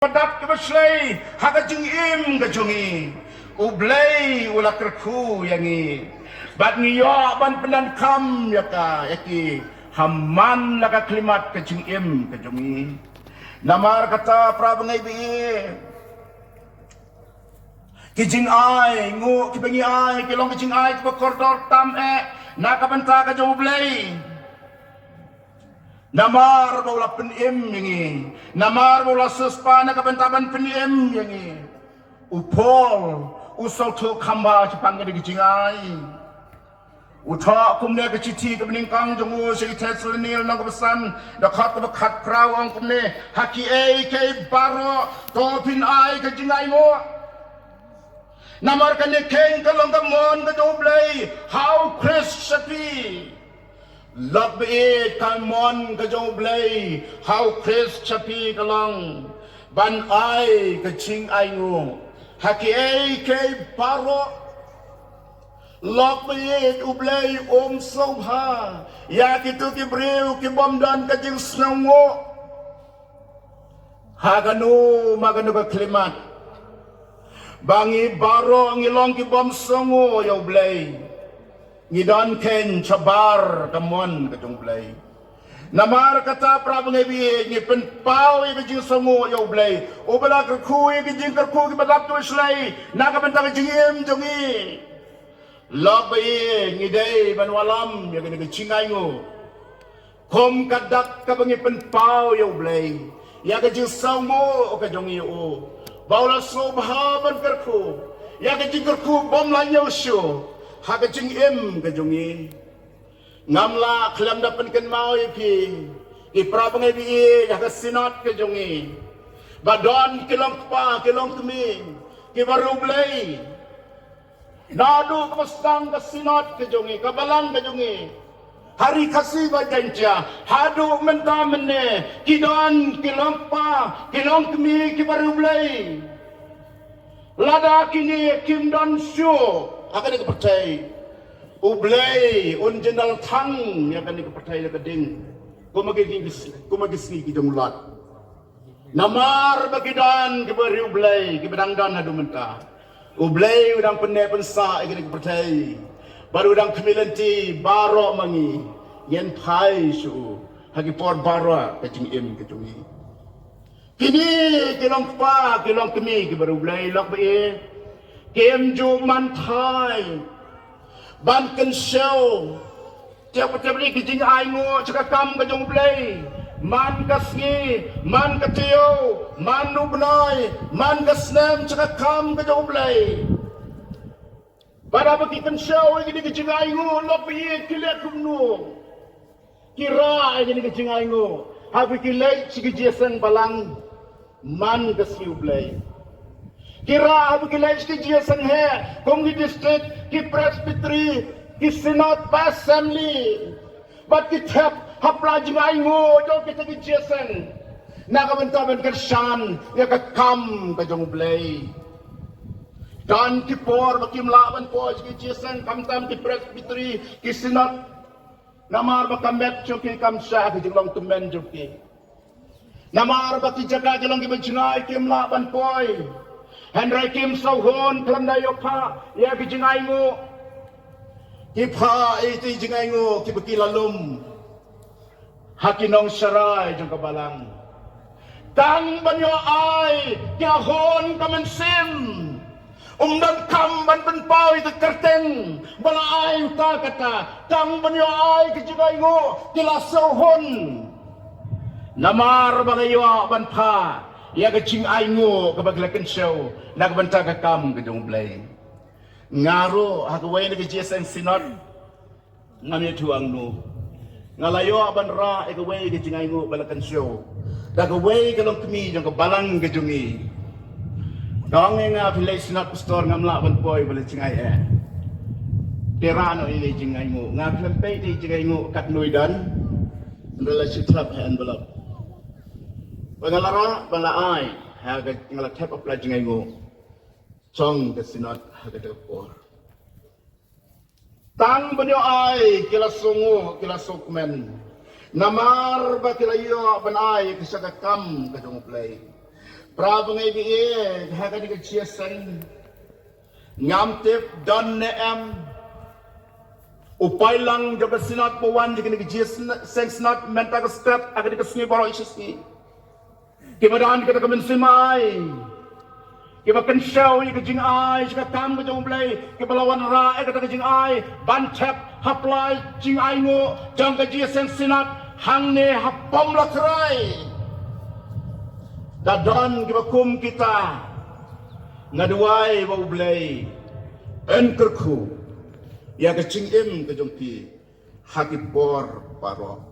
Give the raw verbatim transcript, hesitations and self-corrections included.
ba dap kaba shlei ha ka jingim ka jong ngi. U Blei u la kyrkhu ïa ngi bad ngi ïoh ban pyndonkam ïa ka, ïa ki ha man la ka khyllipmat ka jingim ka jong ngi. Namar kata para bangeit ba ïeit, ki jingainguh kiba ngi ai ki long ki jingai kiba kordor tam eh na ka bynta ka jong U Blei. Namar ba u la pynim ïa ngi, namar ba u la siewspah na ka bynta ban pynim ïa ngi. U Paul u sngewthuh kham bha shaphang kine ki jingai. U thoh kumne ka shithi kaba nyngkong jong u sha ki Thessaloni lynnong kaba san, dkhot kaba khatphra, u ong kumne: Ha kiei kiei baroh to phin ai ka jingainguh. Namar kane keiñ ka long ka mon ka jong U Blei ha U Khrist sha phi. Lok ba ïeit, ka mon ka jong U Blei ha U Khrist sha phi ka long ban ai ka jingainguh ha kiei kiei baroh. Lok ba ïeit, U Blei um sngewbha ïa kito ki briew ki bym don ka jingsngewnguh ha kano ma kano ka khyllipmat. Ba ngi baroh ngi long ki bym sngewnguh ïa U Blei. Ngi don keiñ shabar ka mon ka jong U Blei. Namar kata para bangeit ba ïeit, ngi pynpaw ïa ka jingsngewnguh ïa U Blei uba la kyrkhu ïa ki jingkyrkhu kiba dap kaba shlei na ka bynta ka jingim jong ngi. Lok ba ïeit, ngi dei ban wallam ïa kane ka jingainguh kum ka dak kaba ngi pynpaw ïa U Blei ïa ka jingsngewnguh ka jong ngi ïa u, ba u la sngewbha ban kyrkhu ïa ka jingkyrkhu bym la ñiew shuh ha ka jingim ka jong ngi. Ngam lah khlem da pynkynmaw ïa phi, ki para bangeit ba ïeit, ha ka Synod ka jong ngi ba don ki long kpa ki long kmie kiba riewblei. Naduh kaba sdang ka Synod ka jong ngi, ka Balang ka jong ngi ha Ri Khasi bad Jaiñtia, haduh mynta mynne ki don ki long kpa ki long kmie kiba riewblei. Lada kine kim don shuh ha kane ka pyrthei, U Blei un jin da la thang ïa kane ka pyrthei da ka ding, kum ki, ki, kum ki sngi ki jong u Lot. Namar ba ki don kiba riewblei, kiba dang don haduh mynta, U Blei u dang pynneh pynsah ïa kane ka pyrthei bad u dang khmih lynti baroh ma ngi, ngin phai sha u ha ki por baroh ka jingim ka jong ngi. Kine ki long kpa ki long kmie kiba riewblei, lok ba ïeit, kim ju manthaw ban kynshew tep tep ki jingainguh sha ka kam ka jong U Blei, man ka sngi, man ka taïew, man u bnai, man ka snem, sha ka kam ka jong U Blei. Bad haba ki kynshew ïa kine ki jingainguh, lok ba ïeit, ki leh kumno? Ki rah ïa kine ki jingainguh haba ki leit sha ki jingïaseng balang man ka sngi U Blei. Ki rah haba ki leit sha ki jingïaseng heh kum ki district, ki presbytery, ki synod bad assembly. Bad ki thep ha pla jingainguh jong kita ki jingïaseng na ka bynta ban kyrshan ïa ka kam ka jong U Blei. Don ki por ba kim lah ban poi sha ki jingïaseng, khamtam ki presbytery, ki synod, namar ba ka met jong ki kam shah ha ka jinglong tymmen jong ki. Namar ba ki jaka ki long kiba jngai, kim lah ban poi. Hynrei kim sngewhun khlem da ïoh phah ïa ki jingainguh. Ki phah ïa ki jingainguh kiba ki la lum ha ki nongsharai jong ka balang. Tang ban ïoh ai ki la hun ka mynsiem. Um donkam ban pynpaw ïa ka kyrteng ba la ai uta kata. Tang ban ïoh ai ki jingainguh ki la sngewhun. Namar ba la ïoh ban phah ïa ka jingainguh kaba ki la kynshew na ka bynta ka kam ka jong U Blei. Nga ruh ha kawei na ka jingïaseng synod, ngam ïathuh hangno, nga la ïoh ban rah ïa kawei ka jingainguh ba la kynshew da kawei ka longkmie jong ka balang ka jong ngi. Ka ong ïa nga, phi leit synod pastor, ngam lah ban poi ba la jngai eh. Te rah noh ïa ka jingainguh. Nga khlem peit ïa ka jingainguh katno i don, hynrei la shu thep ha envelope. Ba nga la rah, ba la ai, ha ka, nga la thep ha pla jingainguh jong ka synod ha kata ka por. Tang ban ïoh ai ki la sngewnguh, ki la sngewkmen. Namar ba ki la ïoh ban ai ka sha ka kam ka jong U Blei. Para bangeit, ha kane ka jingïaseng ngam tip don ne em u paidlang jong ka Synod ba wan jong kane ka jingïaseng Synod mynta ka step, ha kane ka sngi baroh shi sngi. Kiba don kata ka mynsiem ai, kiba kynshew ïa ka jingai sha ka kam ka jong U Blei, kiba la wanrah ïa kata ka jingai ban thep ha pla jingainguh jong ka jingïaseng Synod hangne ha Pom Lakrai. Da don kiba kum kita, nga duwai ba U Blei un kyrkhu ïa ka jingim ka jong ki ha ki por baroh.